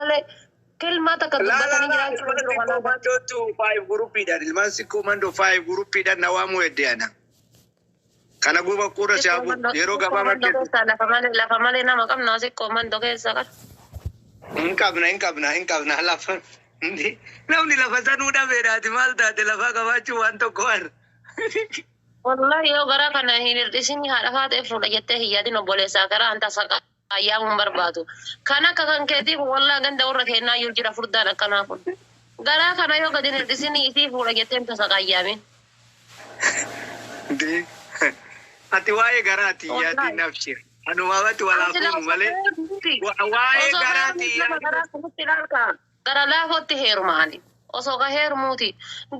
Malee kelmaa takka Laa laa dubbatanii laa jiraachuu ilmaan jiru sikkoo kanaaf. mandootu five groupiidhaan ilmaan sikkoo mandoo five groupiidhaan na waamuu hedde ana. Kana guba quura Sikkoo siyaabu mandoo yeroo sikkoo gabaabaa mandoo keessatti. keessaa lafa malee nama qabna sikkoo mandoo keessa qaba. Hin qabna hin qabna hin qabna lafa. Namni lafa sanuu dhabeedhaati maal taate lafaa qabaachuu waan tokko har. Wallahi yoo garaa kana hin hir'isin haadha faatee fuudha jettee hin yaadin obboleessaa karaa anta saqaayyaamuun barbaadu. Kan akka kan keetii kun wallahi ganda warra kennaa jiru jira furdaan akkanaa kun. Garaa kana yoo gadi hin hir'isin isii fuudha jettee hin tasaqaayyaamin. Ati waa'ee garaati yaadin Wallahi. nafshir. Anumaamatti walaa Ani silaa fuunu osoo malee. heerumuuti. Waa'ee Osoo garaati heerumuuti nama yaadin. garaa kanatti ilaalka. Gara laafootti heeruma ani. Osoo ka heerumuuti.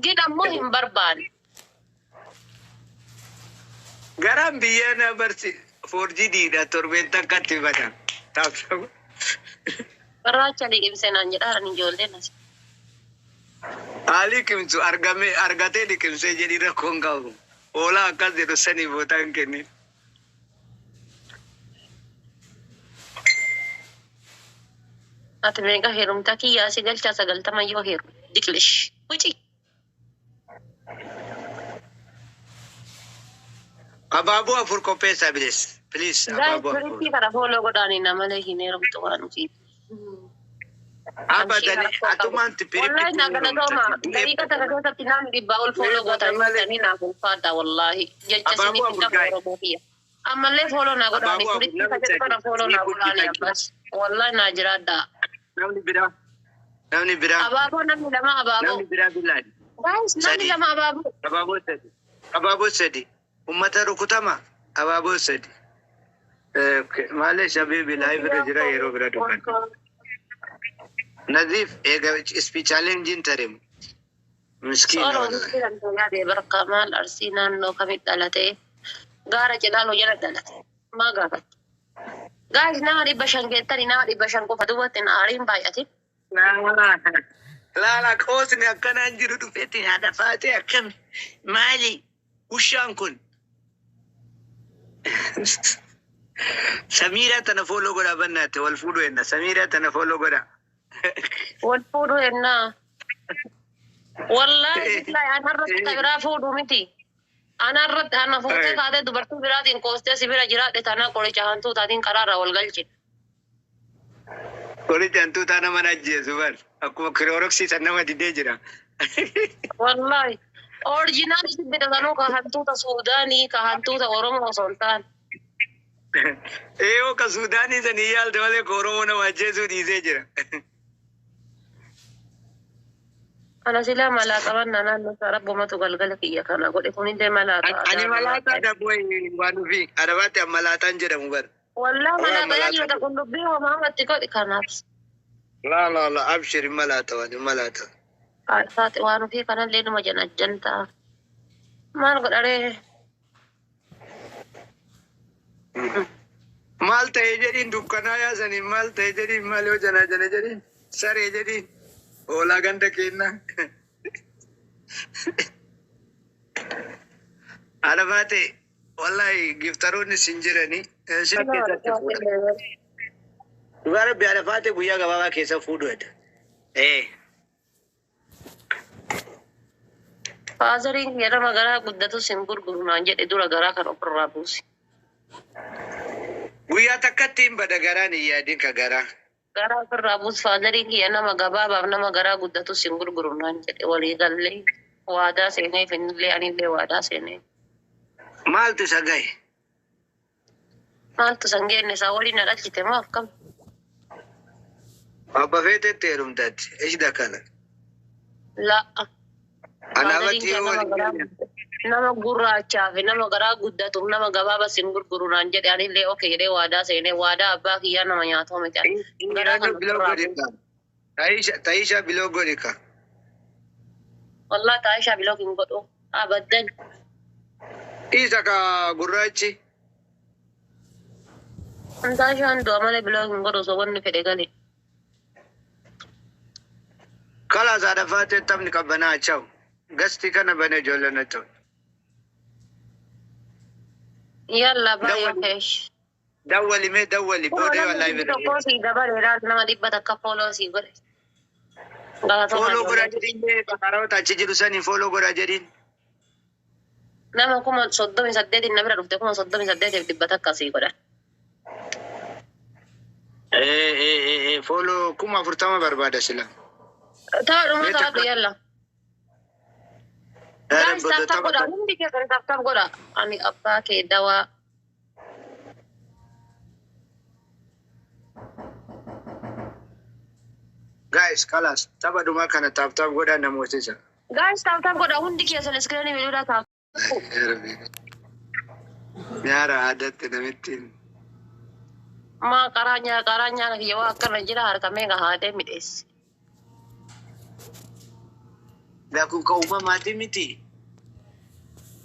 Gin ammoo hin barbaanne. Garaan biyya na barsi foorjidiidha torbeen takkatti bada. Taabsa. Garaacha liqimsee naan jedhaan ijoolleen as. Haalli qimsu argame argatee liqimsee jedhi rakkoon qabu. Hoolaa akkas jedhu sanii bootaan kennin. Ati meeqa heerumtaa kiyyaa si galchaa 90 yoo heerume. Diqlish. Wuci. Abaaboo afur qopheessaa bilis. Please Guys, abaaboo afur. biritti kana fooloo godhaanii nama hin heerumtu waan ofii. Amshii Abadani rakkoo qabu. atumaan Wallahi piripitti naa galatooma. heerumtati. Daqiiqa takka keessatti namni dhibbaa ol Du'ee fooloo bada gootan malee. jirtanii naaf ulfaadha wallahi. Jecha Abaaboo isiniif hin afur qabu gaa'e. Oromoo kiyya. Ammallee fooloo naa godhaanii Abaaboo afur firitti namni ka jedhu sadi. kana fooloo Ni naa godhaanii guddifachuu. ammas. Wallahi naa jiraadha. Namni biraa. Namni biraa. Abaaboo namni lama abaaboo. Namni biraa billaani. Guys, namni Sadi. lama abaaboo. Abaaboo sadi. Abaaboo sadi. Uummata rukutama. Abaaboo sadi. Malee shabibi live irra jira yeroo bira dubbanna. Naziif eega ispi challenge taremu. Miskiina Sooroo wallahi. miskiina yaade barka maal arsii naannoo kamitti dhalate gaara cilaaloo jala dhalate maa gaafatte. Guys, nama 500 geettanii nama 500 qofa duubatti hin aariin baay'atin. Laala qoosni akkanaan jiru dhufeetti haadha faatee akkami maali ushaan kun. Samiiraa tana fooloo godhaa bannaate wal fuudhu enna Samiiraa tana fooloo godhaa. Wal fuudhu ennaa. Wallaahi billahi an har'atti ta biraa fuudhu miti. An har'atti ana fuutee kaatee dubartii biraatiin koostee si bira jiraadhe tanaa qoricha hantuutaatiin karaarraa wal galchine. Qoricha hantuutaa nama ajjeesu bar akkuma kirooroksii san nama didee jira. Wallaahi. Orjinaal si bitatanuu ka hantuuta Suudaanii ka hantuuta Oromoo osoo hin taane. Eeyoo ka Suudaanii sanii yaalte malee ka Oromoo nama ajjeesuu dhiisee jira. Ana silaa malaa qabannaa naannoo isaa rabbumatu galgala kiyya kana godhe kunillee malaa ta'a Ani gaafa malaataa laataa. dhaboo waan ofii arabaatti malaataan jedhamu bar. Wallaa Walaa malaa tayaa malaataa jirta qullubbii homaa hamatti godhe kanaaf. Laa laa laa abshir malaata waan malaata. Faati waan ofii kanallee numa janajjan ta'a. Maal godharee? Maal ta'e jedhiin dukkanaa yaasaniin maal ta'e jedhiin maal yoo janaa jana jedhiin saree jedhiin hoolaa ganda kennaa. Alabaate wallahi giftaroonni sin jiranii sin keessatti fuudha. Dhugaa rabbi alafaate guyyaa gabaabaa keessa fuudhu hedda. Ee. Faazariin kiyya nama garaa guddatus hin gurguru naan jedhe dura garaa kan ofirraa buusi. Guyyaa takkatti hin bada garaan hin yaadin ka garaa. Garaa ofirraa buusi faazariin kiyya nama gabaabaaf nama garaa guddatus hin gurguru naan jedhe walii gallee waadaa seeneef innillee anillee waadaa seeneef. Maaltu isa gahe? Maaltu san geenne isaa waliin na dhalchite moo akkam? Abba feetetti heerumtaatti. Ishda kana. La'a. Faazariin Anaafatti kiyya yoo nama waliin garaa galle. nama gurraachaa fi nama garaa guddatuuf nama gabaabas hin gurguru naan jedhe anillee oke jedhee waadaa seenee waadaa abbaa kiyyaa nama nyaatoo miti ani. Garaa Yaaduu kan biloo ofirraa godhi buusi. ka. Taayisha Taayisha biloo godhi ka. Wallah Taayishaa biloo hin godhu. Abaddan. Isa ka gurraachi. Taayishaan du'a malee biloo hin godhu osoo wanni fedhe gale. Kalaas haadha faatee taphni qabbanaa chawu. Gasti kana bane ijoolleen na ta'u. Yalla baay'ee Dawwali. keesh. Dawwali mee dawwali Kunoo booda yoo namni live dhibbi irra tokkoo jira. sii dabaleera nama 100 fooloo sii godhe. Galatoomaa Fooloo godhaa ijoollee. jedhiin mee bakaroota achi jiru saniin fooloo godhaa jedhiin. Nama 38,000 na bira dhufte 38,100 sii godhan. Fooloo 40,000 barbaada sila. Taa'uma Mee taa'u takka yalla. Yaara Guys, booda tap tap tapha godha. Hundi keessan tap tap godha. Ani abbaa kee dawaa. Guys, kalas tapha dhumaa kana tap tap godhaa namootisa. Guys, tap tap godha. Hundi keessan iskiriinii bilbilaa tap. Nyaara aadaatti namittiin. Maa qaraa nyaa qaraa nyaara kiyya waa akkana jira harka meeqa haadee midheessi. Kun ka uumamaati miti.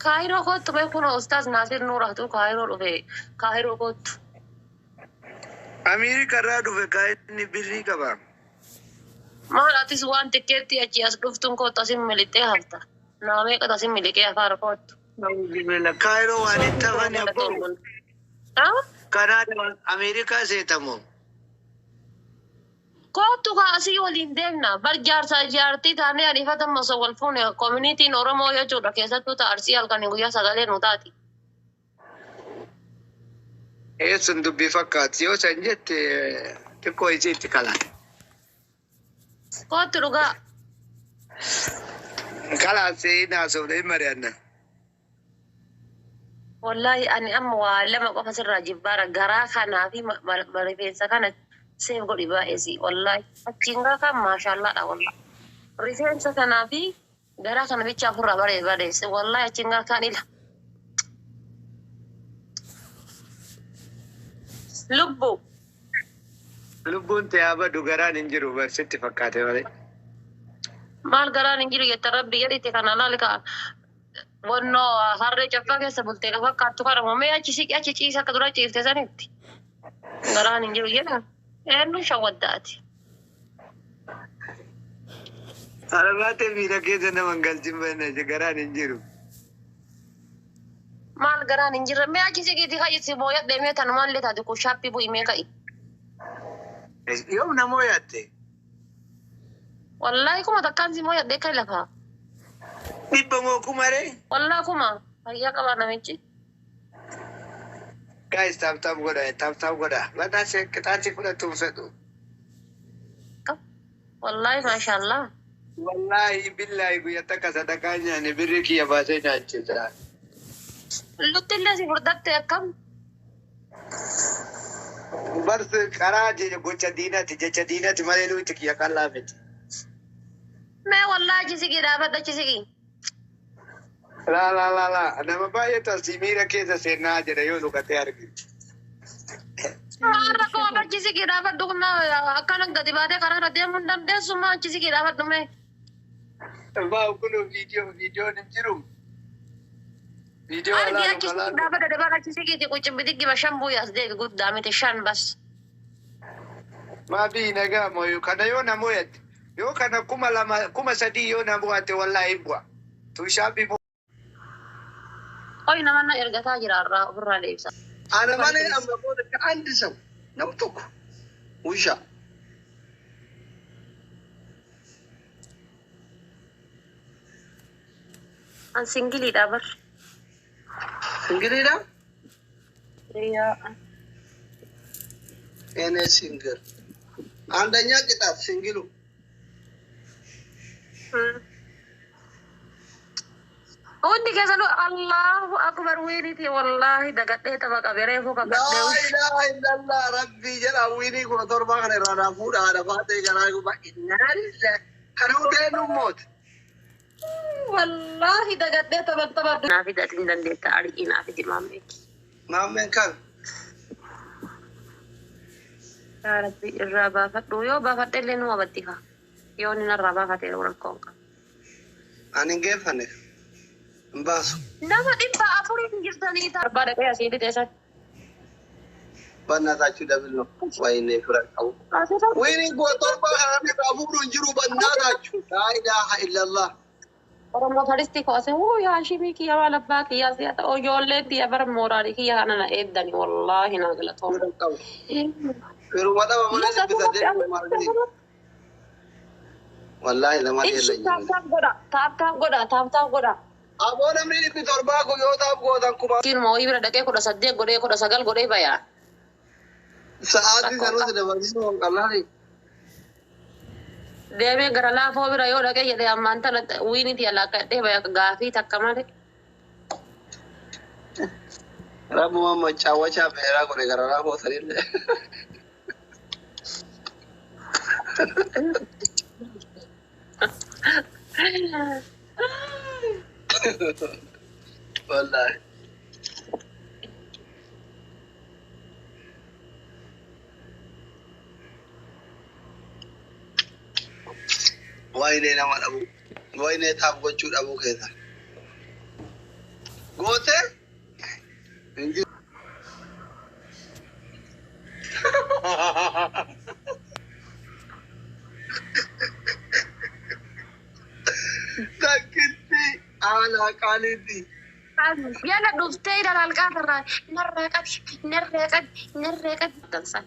Kaayiroo kottu mee kun Ustaaz Naasir Nuuraatu Kaayiroo dhufe Kaayiroo kottu. Ameerika irraa dhufe kaayinni birrii qaba. Maal atis waan tikkeetti achi as dhuftuun kottu asin miliqxee hafta. Nama meeqatu asin miliqee afaara kottu. Kaayiroo waan hin tafane abboo. Ah? Kanaada Ameerikaa seetamoo. Kottu kaa asii waliin deemna. Bar jaarsaa jaartii taanee ariifatan osoo wal fuune koominitiin Oromoo jechuudha keessattuu ta'a Arsii halkanii guyyaa sagalee nu taati. Eessun dubbii fakkaatti yoo san jette xiqqoo isiitti kala. Kottu dhugaa. Kalaas naasofne hin mari'anna. Wallaahi ani amma waa lama qofa sirraa jibbaara garaa kanaa fi rifeensa kana seef godhi baay'eesi. Wallaahi achiin gaa kan maashaallaadha wallaahi. Rifeensa kanaa fi garaa kana bicha ofirraa baree bareesse wallaahi achiin gaa kan ila. Lubbu. Lubbuun ta'e abadu garaan hin jiru barsitti fakkaate malee. Maal garaan hin jiru jetta rabbi jedhite kana laal ka wannoo harree caffaa keessa bultee ka fakkaattu kana mee achi siqi achi ciisa akka dura ciifte sanitti. Garaan hin jiru jedha. Eenyu shawwaddaati. Alabaatee miira keessa nama hin galchin banne garaan hin jiru. Maal garaan hin jirre mee achi siqiiti ka'i booyadhe mee tanumaan taate kun shaappii bu'i mee ka'i. Yoom namoo yaatte? Wallaahi 1000n si mooyadhe kai lafaa. Dhibba moo kuma ree? Wallaahi kuma fayyaa qabaa namichi. Guys, tap tap godha tap tap godha. Mataa qixaatii fudhatuun fedhu. Wallaahi maashaallah. Wallaahi billaahi guyyaa takka sadaqaa nyaanne birrii kiyya baasee nyaachisa. Lutti illee si furdatte akkam? Barsi karaa gocha diinati jecha diinati malee lutti kiyya qal'aa miti. Mee wallaahi achi siqii dhaabadha achi siqii. Laa laa laa laa nama baay'eetu asii miira keessa seenaa jedha yoo dhugate arginu. Maal rakkoo achi siqii dhaabadhu kun akkana gadi baatee karaa irra deemuu hin dandeessu maa achi siqii dhaabadhu mee. Maa kun viidiyoo viidiyoon hin jiru. Viidiyoo Argi alaalu achi siqii kalaalu. dhaabadha dabaan achi siqiiti qucin bidiggi shan bu'ii as deebi guddaa miti shan bas. Maa biyyi nagaa mooyu kana yoo namoo yatte yoo kana 2,000 3,000 yoo namoo yatte wallaahi hin bu'a. Tuushaabii Qoy nama na ergataa jira irraa ofirraa deebisa. Ana malee amma booda አንድ ሰው ነው tokko ውሻ An singiliidha bar. እንግዲህ ዳ Yaa. እኔ ሲንግል አንደኛ ቅጣት ሲንግሉ Hundi keessanuu Allahu akbar wiiniti wallaahi dagadhee tapha qabe reefuu laa kakadhee. ilaaha illallah rabbii jedha wiinii 17 kana irraa naa fuudha haadha baatee garaa guba innaa lillahi kana hundee moot Wallaahi dagadhee tapha tapha. Naafi datin dandeetta ari'ii naafi dimaameeki. Maammeen kan Yaa Rabbi irraa baafadhu yoo baafadhe illee numa baddifa. Yoo inni narraa baafate rakkoon qaba. Ani hin geeffanne hin baasu. Nama 400 jirtanii ta'a. Barbaada qe'ee asii lixee በእናታችሁ double ነው። ወይኔ ፍረ ቀቡ wiinii 17 kana irraa fuudhu hin jiru በእናታችሁ laa ilaaha illallah. Oromoo faristi koose wuu Haashimii kiyya waan abbaa kiyyaa si'a ta'u ijoolleen tiyya bara mooraalii kiyya kana na eeddani wallaahi na galatooma. Firuma dhaba malee 800 kumaa. Wallaahi lama Ishi dheerra. tap tap godha tap tap godha tap tap godha. Aboo namni 700 kun yoo taaf gootan kuma. Kiinuma wayii bira dhaqee 18 godhee 19 godhee bayaa. Sa'aatii sanuuti dabalisiisuu hin qallaani. Deemee gara laafoo bira yoo dhaqee jedhee ammaan tana wiiniti alaaqadhee baya gaafii takka malee. Rabbuma macaawwachaa beeraa godhe gara laafoo sanillee. Wallaahi. Waynee nama dhabu. Waynee taaf gochuu dhabuu keessa. Gootee? Hin jiru. Takkitti haala qaaliitti. Yala dhuftee ilaala alqaatarraa narraa qabi narraa qabi narraa qabi. Dansa.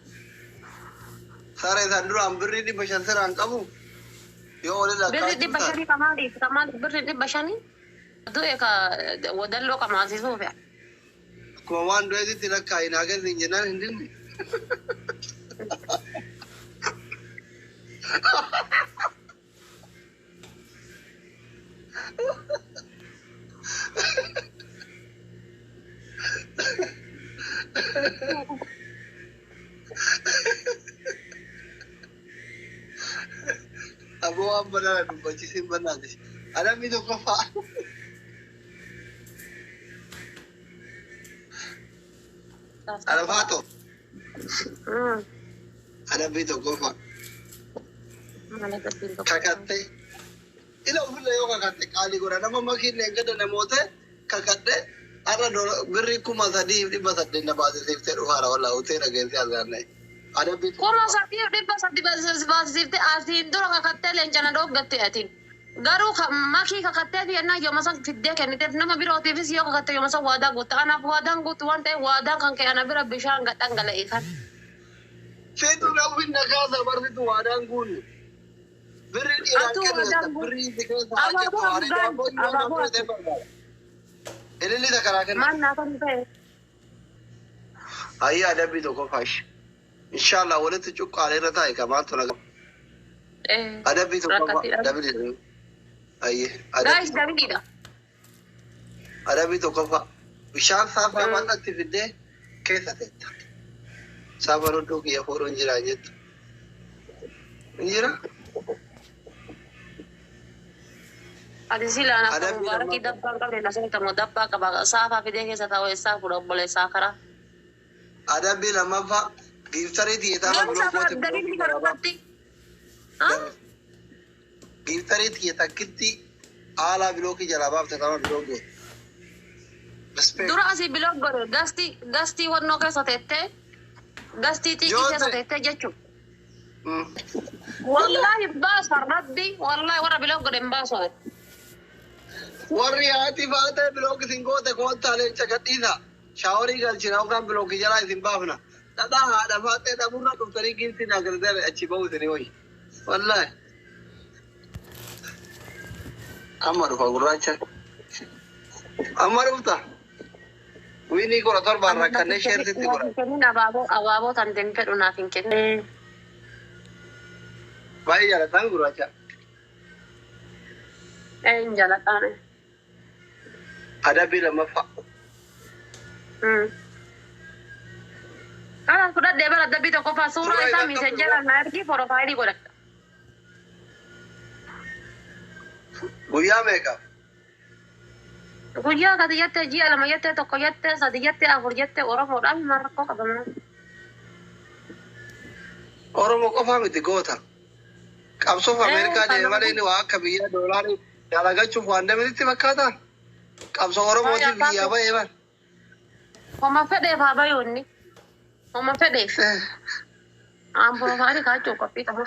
Saree san duraan birrii 500 siraan qabu. Yoo oli Birri lakkaa'u 500 kamaaliif kamaaliif birri 500 du'e ka wadalloo kamaasisuuf. Akkuma waan du'eetitti lakkaa'i naa kenni jennaan hin dinne. Aboo waan banaa dubbachiisin banaati. Adamni tokkoffaa. Alfaato. Adabbii tokkoffaa. Kakattee. Ila ofirra yoo kakatte qaalii godha. Nama makiin eeggada namoota kakadhe har'a birrii 3,800 na baasisiiftee dhufaara wallaa hoteela geessee argaanne. Adabbii 3,800 baasisiiftee asiin dura kakattee leencana dhooggatte atiin. Garuu makii kakattee fi ennaa yooma san fiddee kenniteef nama birootiifis yoo kakatte yooma san waadaa guutta. Anaaf waadaan guutu waan ta'eef waadaan kan ka'e ana bira bishaan gad dhangala'e kan. Seetu namni na kaasa barsitu waadaan guunne. Birri dhiiraan Atuu kennu waadaan guunne. birrii si keessa haa Abaaboo jettu haadha dhugaan abboo yoo abaaboo namni ta'e barbaada. Ililli takkaraa kenna. Maal naa kan ta'e. Ayyaa adabbii tokkoffaa ishee. Inshallah walitti cuqqaalee irra taa'e kamaantu nagaa. Adabbii tokkoffaa Rakkatiidha. dabili. Ayyee Gaayis dabiliidha. adabbii tokkoffaa bishaan saafaa bal'aatti fiddee keessa teetta. Saafa roddoo kiyya fuudhuun jira jettu. Hin jira? Ati silaan akka Adabbii mubaarakii lammaffaa. dabbaa hin qabne na seetamu dabbaa qaba saafaa fidee keessa taa'u eessaa fuudha obboleessaa karaa. Adabbii lammaffaa giiftarii xiyyeetaa Garuu biroo saafaa goote dabilii biroo kanarratti. Giiftarii xiyye takkitti haala bilookii jalaa baafte tama biloo goote. Respect. Dura asii bilook godhe gastii gastii wannoo keessa teettee gastii xiiqii keessa Joote. teettee jechuudha. Wallaahi baasa rabbi wallaahi warra bilook godhe hin baasu. Warri haati baatee bilook isin goote koottaa leenca gadhiisa. Shaaworii galchina yookaan bilookii jalaa isin baafna. Dhadhaa haadha baatee dhaburra dhuftanii giiftii naa galtee achi ba'u isin hoyi. Wallaahi. Amma dhufa gurraacha. Amma dhufta. Wiinii 17 rakkannee sheertitti godha. Kennin abaaboo abaaboo tan den fedhu naaf hin kennin. Baay'ee jaalataan gurraacha. Een jaaladhaan. Adabbii lammaffaa. Kana fudhadhee bara adabbii tokkoffaa suuraa Suuraa isaa isaa miisenjera na ergii porofaayilii godhadha. Guyyaa meeqa? Guyyaa kati jettee ji'a lama jettee tokko jettee sadi jettee afur jettee Oromoodhaan maal rakkoo qabama. Oromoo qofaa miti goota. Qabsoof Ameerikaa deeme malee inni waa akka biyya doolaarii dalagachuuf waan deemanitti fakkaata. Qabsoo Oromootiif biyyaa ba'ee bara. Homa fedheef haa bayu inni. Homa fedheef. Aan porofaayilii kaachuu qophii qaba.